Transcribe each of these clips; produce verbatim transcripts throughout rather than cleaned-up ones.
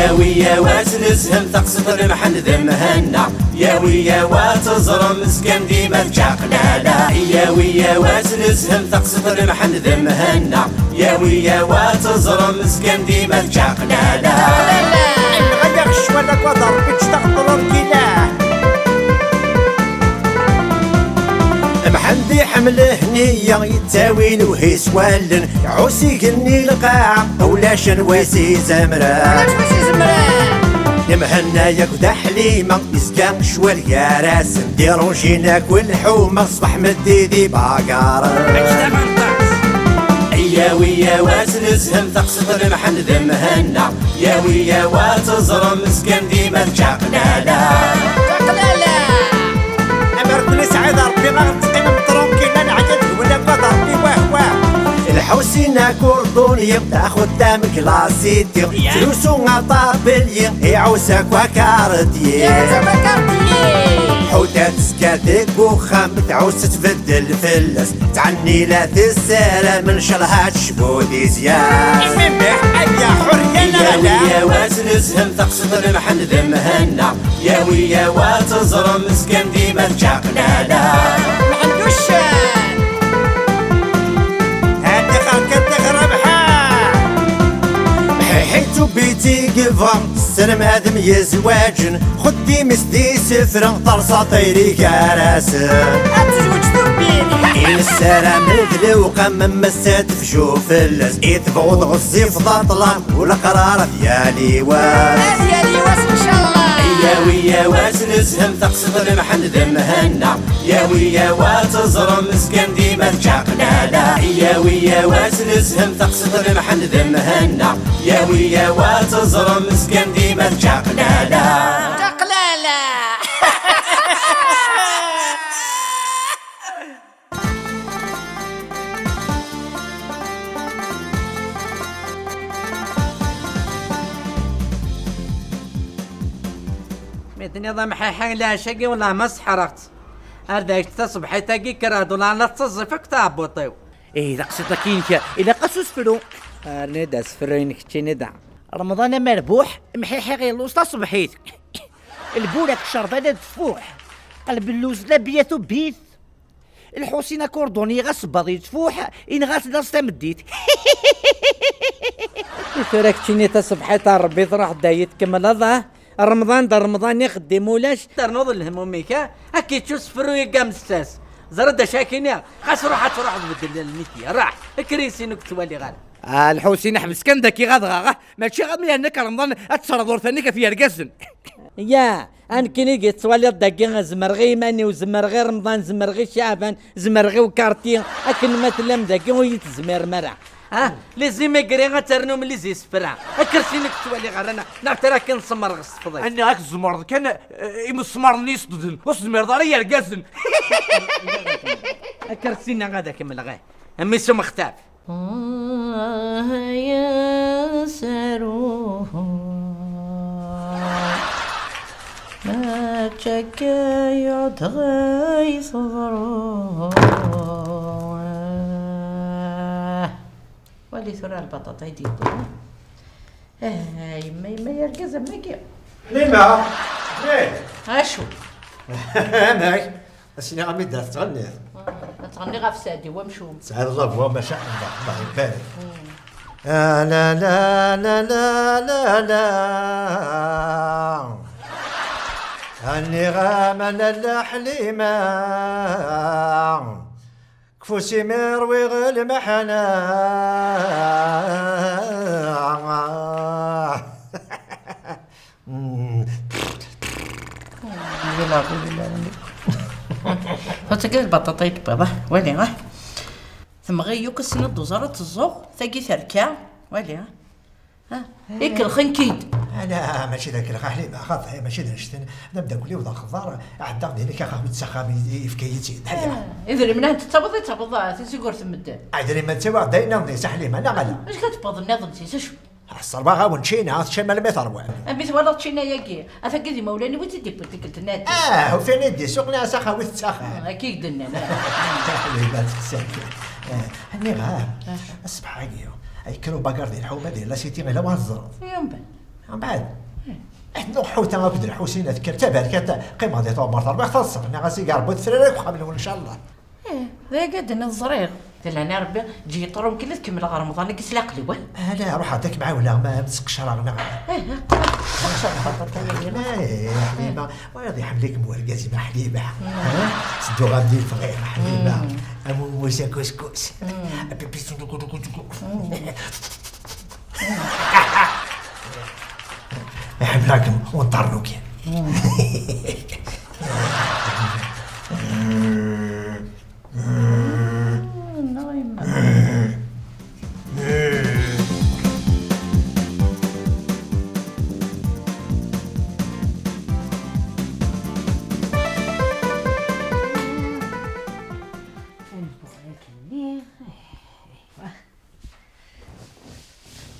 Yawi yawas nezhem taqsiṭ n Mḥend d Mhenna. Yawi yawas teẓrem zgan dima d čaqlala. Yawi yawas nezhem taqsiṭ n Mḥend d Mhenna. Yawi yawas teẓrem zgan dima d čaqlala. Nɣaya ccwal akked Rebbi ǧǧet-aɣ ṭrurkila. Mḥend iḥemmel Hniya, yettawi lewhi s wallen, iɛuss igenni lqaɛa, ulac anwa i s-izemren. Ulac anwa i s-izemren. Mhenna yakk d Ḥlima, yezga ccwal gar-asen, dirunjin akk lḥuma, ṣṣbeḥ meddi di bagaren. Yawi yawas nezhem taqsiṭ n Mḥend d Mhenna. Yawi yawas teẓrem zgan dima d čaqlala. Čaqlala. Amerkul isɛid Rebbi, ad teqqimem tranquille, ad nɛedda deg-wen akked Rebbi, wah, wah. Lḥusin akurduni, taxutam klasiti, ya, ttrusu aṭabelyi, iɛuss akk akarṭyi. Iɛuss akk akarṭyi. Ḥuta tezga deg uxxam, tɛuss tbeddel fell-as, tɛenni la tessaram, ncallah ad tecbu di zya. Imimbeḥ, aya ḥurriya neɣ ala? Yawi yawas nezhem taqsiṭ n Mḥend d Mhenna. Yawi yawas teẓrem zgan dima d čaqlala. Mɛenducen. Ttixer kan ttixer Rabaḥa. Ḥiḥi tubiti yebɣa, sselmadem yezwaǧen, xeddim-is d isefra, terṣa tayri gar-asen. Ad tezweǧ tubbit. I nessaram d lewqam, ma tefju fell-as, i tebɣuḍ ɣezzif d aṭlam, u leqrar ad yali wass. Ad yali wass, ncallah. Yawi yawas nezhem taqsiṭ n Mḥend d Mhenna. Yawi yawas teẓrem zgan dima d čaqlala. Yawi yawas nezhem taqsiṭ n Mḥend d Mhenna. Yawi yawas teẓrem zgan dima d čaqlala. Čaqlala. Mi tenniḍ amḥiḥi leɛca-agi, wellah ma seḥreɣ-tt. Ar d-ak taṣebḥit-agi kkreɣ-d, wellah la tetteẓẓif akk taɛebbuṭ-iw. Ih, taqsiṭ-agi-inek ilaq-as usefru. Rni-d asefru-inek keččini da. Remḍan amerbuḥ, mḥiḥi ɣilluẓ taṣebḥit. Lbulak ccerba la d-tfuḥ. Qelb lluz la biya tubbit. Lḥusin akurduni ɣas sebbaḍ yettfuḥ, inɣa-t laẓ tameddit. I tura keččini taṣebḥit a Rebbi truḥ-d ayi tkemmleḍ, ah? Remḍan d Remḍan, ixeddim ulac. Ternuḍ lehmum-ik, ah? Ad k-yečč usefru-agi amessas. Ẓriḍ d acu ad k-iniɣ? Xas ruḥ ad truḥeḍ beddel lmitya. Raḥ, kker isin ur k-ttwaliɣ ara. Ah, Lḥusin, ḥbes kan daki ɣadɣa, ah? Mačči am yerna-k Remḍan ad tesreḍ urfan-ik ɣef yergazen. Ya, a nekkini i yettwaliḍ dagi, zemreɣ i iman-iw, zemreɣ i Remḍan, zemreɣ i Caɛban, zemreɣ i ukarti, akken ma tellam dagi ur yi-tezmirem ara. Ah, les immigrés ad ternum les isefra. Akersi-nni ur k-ttwaliɣ ara, neɣ, neɣ tara akken semreɣ s tefḍist. Anni ak tzemreḍ kan, eh, imesmaren-nni yesṭeḍen, ur tezmireḍ ara i yergazen. Akersi-nni ad ak-mleɣ, eh. A mmi-s umextaf. Ah, ya saru. Mačči akka i ɣ-d-ɣay teḍru. Wali tura lbaṭaṭa i d-yewwin. Ah, yemma, yemma, yergaz am wagi. Ḥlima! Ḥlima! Acu? Amek? Asini ɣami da tettɣenniḍ. Ah, ad tɣenni ɣef Saɛdi wamcum. Tesɛiḍ la voix, maca Allah, Allah ibarik. Ah, la, la, la. Aniɣ-am a Lalla Ḥlima. Kfu s imir wiɣ lmeḥna. Mm. Di la, di la, di la. Tagi d lbaṭaṭa i d-tewwiḍ, ah, wali, ah. Temɣi yakk ass-nni d uẓar ad teẓẓuɣ, tagi terka, wali, ah. Ah, ikelxen-k-id. Ala, mačči d akelxaḥ, Ḥlima, xaṭi, mačči d annect-n, d ameddakel-iw d axeḍḍar, ɛeddaɣ din akka, axawi-tt s axxam, i-, yefka-yi-tt-id, Ḥlima. Ah, idrimen ad tettaweḍ, i taweḍ, ah, tizi ur temmedden. Ah, idrimen ttawiɣ-d ayen nniḍen-is, a Ḥlima, neɣ ala? Acu ad tewweḍ nniḍen-is, acu? Ḥṣerbaɣ-awen ččina, teččam almi terwam. Amek twalaḍ ččina-agi? Atagi d imawlan-iw i tt-id-iwwin tikkelt-nni. Ah, ufan i d-isuq nniɣ-as axawit s axxam. Ah, akka i k-d-nnan, ah. Ḥbib, ad teqsiḍ. Ah, nniɣ-am, ah, ṣṣbeḥ-agi, yekker ubagar di lḥuma di la cité, ila wa teẓreḍ. Yumben. Mbeɛd, eh, nuɣ ḥuta akked Lḥusin ad kker taberkat, qqimeɣ di tɣemmar terbiɣ taḍsa, nniɣ-as i Rebbi tefrara deg uxxam-nwen, ncallah. Eh, d aya ad d-nniḍ ẓriɣ. Di leɛnaya Rebbi, ǧǧi-yi ṭṭur umkan ad kemmleɣ Remḍan-agi s laqliwan. Ala, ruḥ ad k-mɛawneɣ ma tseqcreɣ neɣ. Eh, eh, seqcer baṭaṭa-agi. Eh, Ḥlima, wayeḍ iḥemmel-ikem wergaz-im a Ḥlima. Eh, tedduɣ-am di lefɣir a Ḥlima. Am umus akuskus. A pipi sudukudukuduku. Iḥemmel-akem unṭernuki.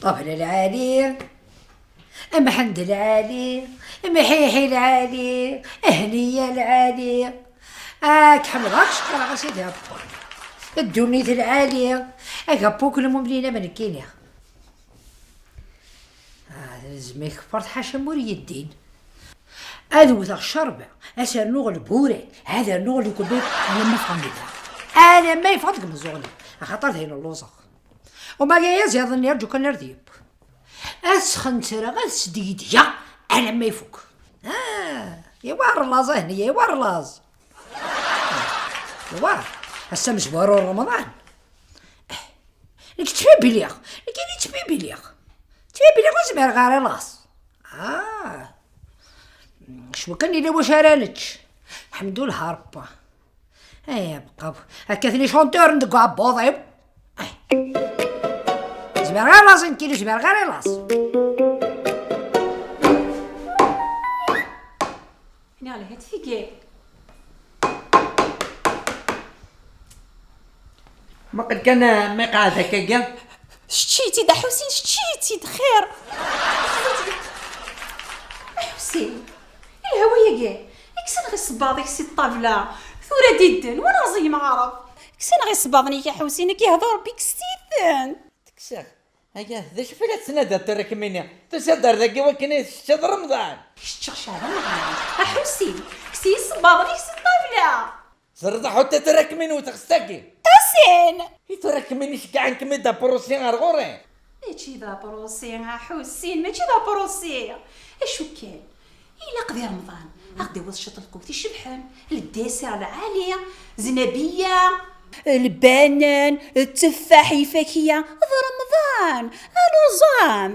Ṭṭabla lɛali, Mḥend lɛali, Mḥiḥi lɛali, Hniya lɛali. Ak ḥemmleɣ, ak ceqqreɣ a sidi Rebbi. Ddunit lɛali, agapuk lmumnin am nekkini. Ah, lezm ikeffert ḥaca ma ur yeddin. Ad wteɣ ccerba, ad s-rnuɣ lburan, ad rnuɣ lekbib, alamma ffɣen deg-a. Alamma yeffeɣ deg imeẓẓuɣen-iw, axaṭer dayen lluẓeɣ. Uma yaya ziḍ-nni rǧu kan ar d yeww. Ad sxentereɣ, ad sdegdgeɣ alamma ifuk. Ah, yewɛer laẓ a Hniya, yewɛer laẓ. Yewɛer. Ass amezwaru n Remḍan. Eh, nekk ttbibiliɣ. Nekk ini ttbibiliɣ. Ttbibiliɣ ur zmireɣ ara i laẓ. Ah. Cwi kan yella wacu ara nečč. Ḥemdullah Rebbi. Ay, abqaw. Akka-ten icanturen deg uɛebbuḍ-iw. Ay. Ur zmireɣ ara i laẓ, nekkini ur zmireɣ ara i laẓ. Niɣ lhat tigi. Muqel kan, eh, ma iqeɛɛed akkagi. Sečč-itt-id, a Ḥusin, sečč-itt-id, xir. A Ḥusin, ilha wayagi. Kkes-aneɣ isebbaḍ-ik si ṭṭabla. Tura d-idden, wa nerẓ yemɣareb. Kkes-aneɣ isebbaḍen-ik, a Ḥusin, ad k-ihdu Rebbi, kkes-iten. Kkseɣ. Aya, d acu fell-as tettnadiḍ tura kemmini? Tusiḍ-d ar dagi wakken ad teččeḍ Remḍan? Kečč d Caɛban Remḍan. A Ḥusin, kkes-iyi isebbaḍen-ik si ṭṭabla. Zerreḍ a Ḥuta tura kemmini wteɣ s tagi. Ḥusin! I tura kemmini ceggɛen-kem-id d aprusi ar ɣur-i? Mačči d aprusi a Ḥusin, mačči d aprusi. Acu kan, ilaq di Remḍan ad ɣ-d-tawiḍ ciṭ n lqut icebḥen, ldessert lɛali, znabiya, lbanan, tteffaḥ, ifakiya, d Remḍan, aluẓam.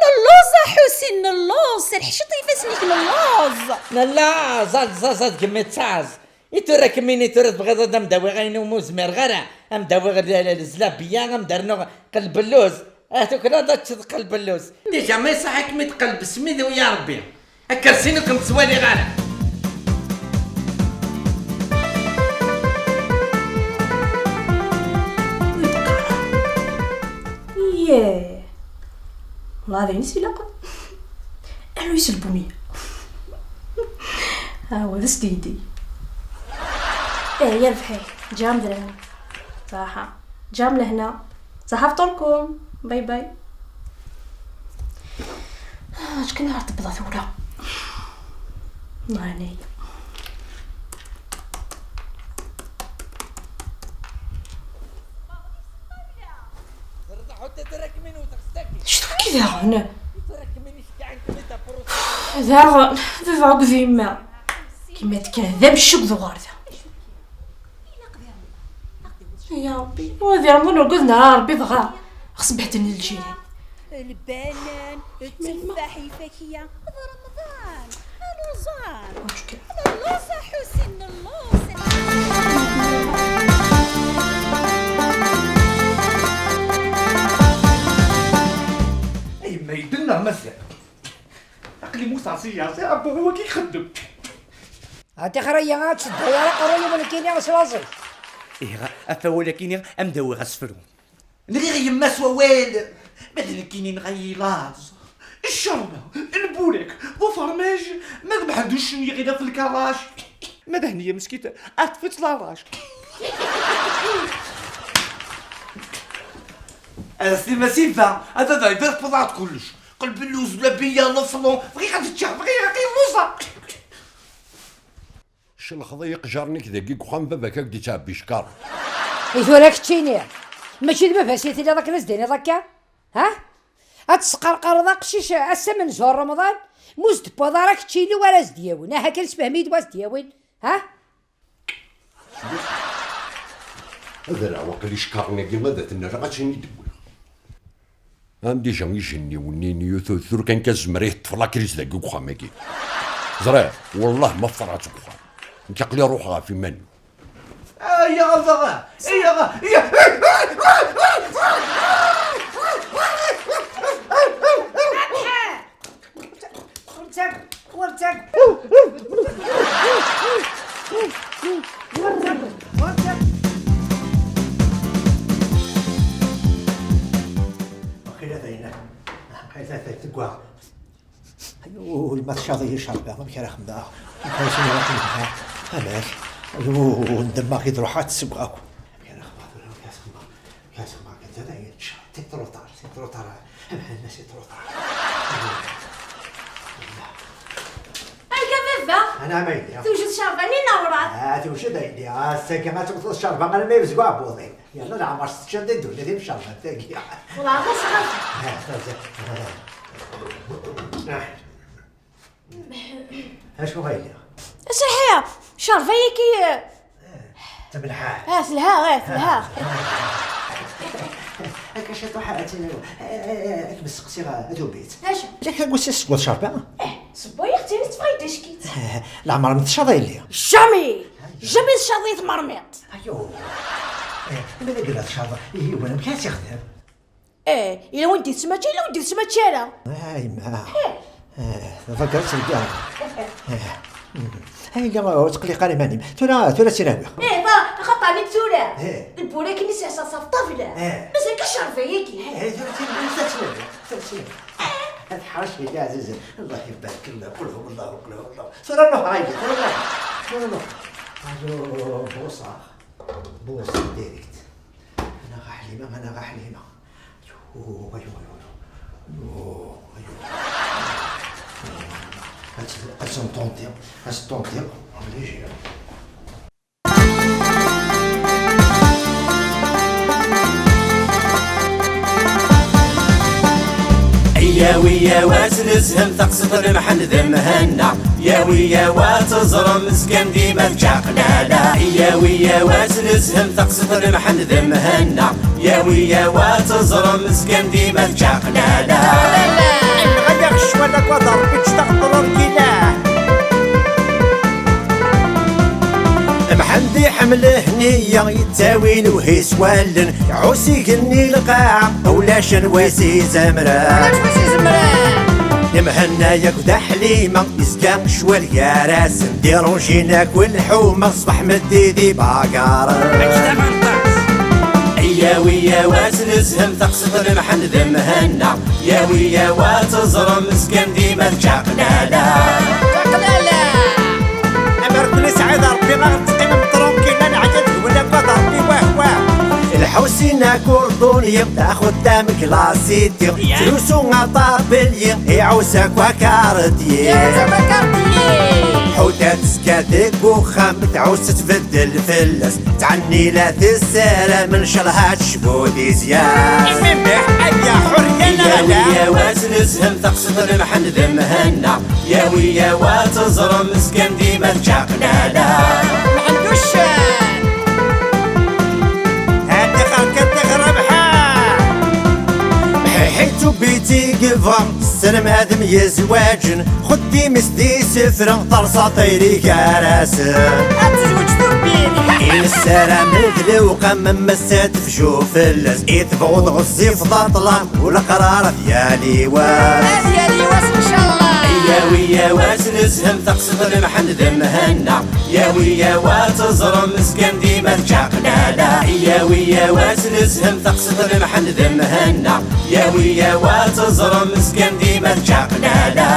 Nelluẓ a Ḥusin, nelluẓ, serḥ ciṭ ifassen-ik, nelluẓ. Nellaẓ, aẓ, aẓ, aẓ, deg-m ittaẓ. I tura kemmini tura tebɣiḍ ad am-d-awiɣ ayen umi ur zmireɣ ara, ad am-d-awiɣ l-, l-, zlabiya, ad am-d-rnuɣ qelbelluz. Ah, tuklaleḍ ad teččeḍ qelbelluz. Déjà ma iṣaḥ-ikem-id qelb smidew ya Rebbi. Akersi-nni ur kem-ttwaliɣ ara. Yee. Wallah d ayen i s-ilaqen. Anu yesselbumi. Ah, wa d asdidi. Eh, ya lefḥi, ǧam d lehna. Ṣaḥa. Ǧam lehna. Ṣaḥa fṭurkum. Bye bye. Ah, acu kan ara tebḍa tura. Nani. Ctu ki daɣen? Daɣen, baba akked yemma. Kima tekker d amcug d uɣerda. Ya Ṛebbi, wa d Remḍan urgad neɣ a Ṛebbi dɣa, xsebḥten lǧiran. Lbanan, tteffaḥ, ifakiya, d Remḍan, aluẓam. Nelluẓ a Ḥusin, nelluẓ. A yemma, yedden neɣ mazal? Aql-i mmuteɣ si yaẓi, abbuḍ-iw akka ixeddem. A tixer-iyi, ad teddu ara aqerruy-iw nekkini s laẓ-ik. Ihi, ɣef wawal-agi-nni, ad m-d-awiɣ asefru. Nɣiɣ yemma s wawal, ma d nekkini nɣa-yi laẓ. Ccerba, lburak, d ufermaj, ma d Mḥend uccen yeɣli ɣef lkaṛac. Ma d Hniya meskint, ad tfeč larac. A si masifa, ad ad ibeṛ fḍaɛt kullec. Qelbelluz, la biya, leflon, bɣiɣ ad ččeɣ, bɣiɣ ad lluẓeɣ. Celxeḍ-iyi iqjaren-ik dagi deg uxxam, baba-k ad k-d-ittɛebbi cckaṛ. I tura keččini, mačči d baba-s i tiliḍ akken ad s-d-tiniḍ akka? Ha? Ad tesqerqreḍ aqcic ass amenzu n Remḍan, mu s-d-tewwiḍ ara keččini wara s-d-yawin. Aha kan sefhem-iyi-d wa s-d-yawin. Ha? Ad rreɣ waqil icekkaṛen-agi ad ten-rreɣ ad ten-id-wwiɣ. Am dija ijenniwen-nni n YouTube, tura kan kan zemreɣ ad ṭṭfeɣ lakriz dagi deg uxxam-agi. Ẓriɣ, wellah ma ffreɣ-tt deg uxxam. Nekk aql-i ruḥeɣ ɣef iman-iw. Aya ɣer daɣen! Aya ɣer... aya! Ur ttag, ur ttag. Ur ttag, ur ttag. Waqila d ayen. Ay, ay, ay, tegwa. Ayu, ma tcaḍ-iyi ccerba, amek ara xedmeɣ? Amek ara s-iniɣ i ḥemdeɣ? Amek? Ayu, ndemmeɣ i d-ruḥeɣ ad tt-ssewweɣ akk. Amek ara xedmeɣ tura? Amek ara s-xedmeɣ? Amek ara s-xedmeɣ? Kan tada, c'est trop tard, c'est trop tard. Amhan-nni, c'est trop tard. Arga baba! Anɛam a yelli. Tewjed ccerba-nni neɣ werɛad? Ah, tewjed a yelli. Ass-agi ad tewteḍ ccerba armi yebzeg uɛebbuḍ-im. Yerna leɛmer s-teččiḍ di ddunit imcerban tagi. Wellah ma sɣef. Ah, tewjed. Ah. Acu a yelli? Serḥ-iyi, ccerba-yagi. Tamelḥaḥt. Ah, telha, ah, telha. Akka ciṭuḥ, ad tt-iniɣ, ad kem-sseqsiɣ, a Tubit. Acu? Yak deg wass-is seg ccerba? Eh, sewwayeɣ-tt-in, tetteffeɣ-iyi-d acek-itt. Leɛmer ma tcaḍ a yelli? Jamais! Jamais tcaḍ-iyi tmermiḍt. Ayu. Eh, ma d agla tcaḍ, ihi wala amek ara tt-ixdem? Eh, yella win d-itess mačči, yella win d-itess mačči ara. Ah, yemma. Eh. Eh, ḍeggret lǧar. Eh. Mm. Ay, la, ur tqelliq ara iman-im. Tura, tura ad tt-in-awiɣ. Eh, ma, axaṭer nekk tura. Eh. Lburak-nni s-, s-, s ṭṭabla. Eh. Mazal kan ccerba-yagi. Eh, tura ad tt-in-awiɣ, tura ad tt-in-awiɣ, tura ad tt-in-awiɣ. Eh. Ad ḥrec yella ɛzizen. Allah ibarek, Allah, qul huwa Allah, qul huwa Allah. Tura nruḥ, haydi, tura nruḥ. Tura nruḥ. Alu, bonsoir. Bonsoir, direct. Anaɣ a Ḥlima, anaɣ a Ḥlima. Ayu, ayu, ayu, ayu. Ayu, ayu. Ad, ad s-tent-ṭuntiɣ, ad s-tent-ṭuntiɣ, obligé. Yawi yawa ad nezhem taqsiṭ n Mḥend d Mhenna. Yawi yawa ad teẓrem zgan dima d čaqlala. Yawi yawa ad nezhem taqsiṭ n Mḥend d Mhenna. Yawi yawa ad teẓrem zgan dima d čaqlala. Nɣaya ccwal akked Rebbi ǧǧet-aɣ tranquille. Mḥend iḥemmel Hniya, yettawi lewhi s wallen, iɛuss igenni lqaɛa, ulac anwa i s-izemren. Ulac anwa i s-izemren. Mhenna yakk d Ḥlima, yezga ccwal gar-asen, diruncin akk lḥuma, ṣbeḥ meddi d ibagaren. Yawi yawa ad nezhem taqsiṭ n Mḥend d Mhenna. Yawi yawa ad teẓrem zgan dima d čaqlala. Čaqlala! Amer ken-isɛid Rebbi ad teqqimem tranquille, ad neɛya deg-wen akked Rebbi, wah wah. Lḥusin akurduni, taxutam klasiti, trusu aṭabelyi, iɛuss akk akarṭyi. Iɛuss akk akarṭyi. Ḥuta tezga deg uxxam, tɛuss tbeddel fell-as. Tɛenni la tessaram, ncallah ad tecbu di zzyar. Imimbeḥ aya ḥurriya neɣ ala? Yawi yawa ad nezhem taqsiṭ n Mḥend d Mhenna. Yawi yawa ad teẓrem zgan dima d čaqlala. Mḥend uccen. Ttixer kan ttixer Rebḥa. Ḥiḥi d Tubit i yebɣa, sselmadem yezwaǧen, xeddim-is d isefra, terṣa tayri gar-asen. Ad tezweǧ Tubit. I nessaram d lewqam, ma s-, ad tefju fell-as, i tebɣuḍ ɣezzif d aṭlam, u leqrar ad yali wass. Ad yali wass, ncallah. Yawi yawa ad nezhem taqsiṭ n Mḥend d Mhenna. Yawi yawa ad teẓrem zgan dima d čaqlala. Yawi yawa ad nezhem taqsiṭ n Mḥend d Mhenna. Yawi yawa ad teẓrem zgan dima d čaqlala.